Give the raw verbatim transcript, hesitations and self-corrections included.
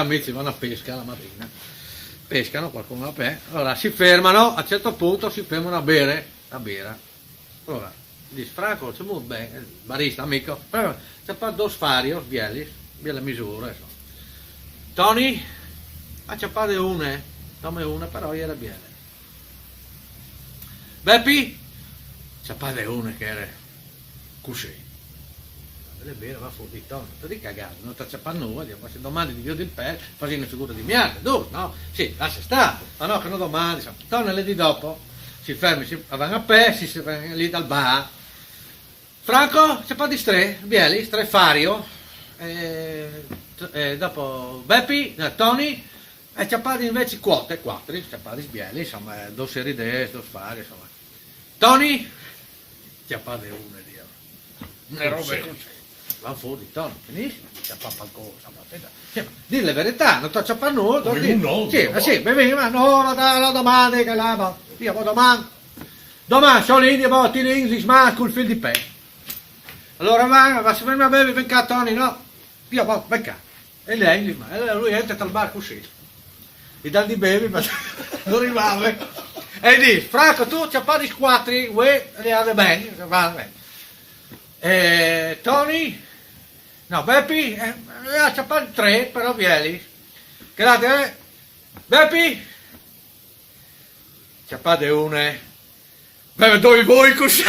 amici vanno a pesca la mattina, pescano, qualcuno a pesca, allora si fermano, a un certo punto si fermano a bere la birra. Allora, dice: "Franco, c'è molto bene", il barista, amico, "Franco, c'è qua due Farios, bieli, biele misure, insomma. Toni, ha ciapate une, dame una, però era biele. Bepi, ciapate une che era così." Delle birre, va fuori di Toni, ti dico cagate, non ti ciappa nulla, dico, ma se domani ti chiudi il pezzo, fai una figura di merda, tu, no? Sì, lascia stare, ma no, che non domani, insomma. Toni lì di dopo, si fermi, si, vanno a pè, si, si fermi lì dal bar. Franco, ciapati tre, bieli, tre Fario, e, e dopo Bepi, no, Toni, e ciapati invece quattro, quattro, ciapati bieli, insomma, due serie di due Fario, insomma. Toni, ciapate una, Dio. Una roba così. Va fuori, Toni, finisci, ciappa ancora, insomma, aspetta. Sì, ma dì la verità, non ti ciappa nulla, Bevi un, no, sì, no. Ma sì, bevi, ma no, ma dai, no, domani, che là, ma io vado domani. Domani sono in India, vado in English, ma col fil di pè. Allora va, ma se ferma a bevi, ven qua, Toni, no? Io vado, ven qua. E lei, ma e lui entra dal bar così. E dal di bevi, ma non arrivava. E dice: "Franco, tu ciapati quattro, uè, le ha bene, va bene." E Toni, no, Bepi, eh, ha ciapati tre, però bieli. Che l'altro, eh? Bepi, ciapate una, eh? Beh, dove voi così?